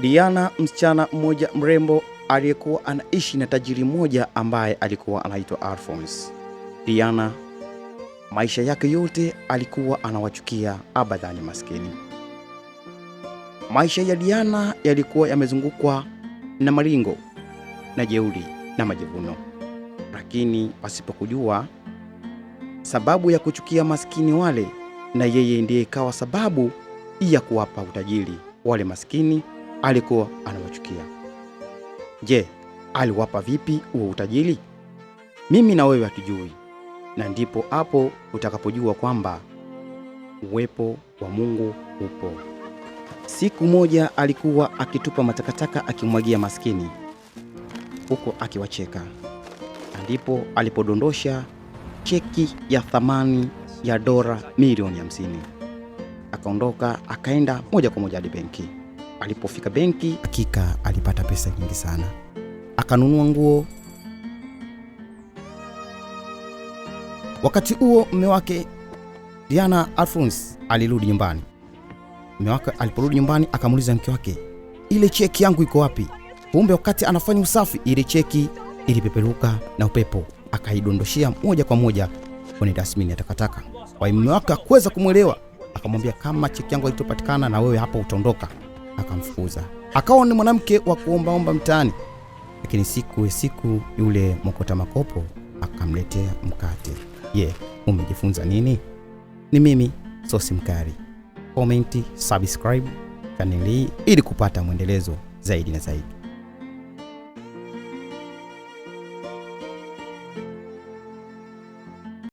Diana, msichana mmoja mrembo aliyekuwa anaishi na tajiri mmoja ambaye alikuwa anaitwa Alphonse. Diana maisha yake yote alikuwa anawachukia abadhani maskini. Maisha ya Diana yalikuwa yamezungukwa na maringo na jeuri na majivuno, lakini pasipokujua sababu ya kuchukia maskini wale, na yeye ndiye ikawa sababu ya kuwapa utajiri wale maskini alikuwa anawachukia. Je, aliwapa vipi huo utajiri? Mimi na wewe hatujui, na ndipo hapo utakapojua kwamba uwepo wa Mungu upo. Siku moja alikuwa akitupa matakataka akimwagia maskini huko akiwacheka, na ndipo alipodondosha cheki ya thamani ya dola milioni 50. Akaondoka akaenda moja kwa moja hadi benki. Alipofika benki, hakika alipata pesa nyingi sana, akanunua nguo. Wakati huo mume wake Diana Alphonse alirudi nyumbani. Mume wake aliporudi nyumbani akamuuliza mke wake, ile cheki yangu iko wapi? Kumbe wakati anafanya usafi, ile cheki ilipeperuka na upepo, akaidondoshia moja kwa moja kwenye dasmini ya takataka. Kwa hiyo mume wake hakuweza kumwelewa, akamwambia kama cheki yangu haitopatikana na wewe hapo utaondoka. Akamfukuza, akawa ni mwanamke wa kuombaomba mtaani. Lakini siku siku yule mokota makopo akamletea mkate. Je, umejifunza nini? Ni mimi Sosi Mkali. Comment, subscribe chaneli hii ili kupata mwendelezo zaidi na zaidi.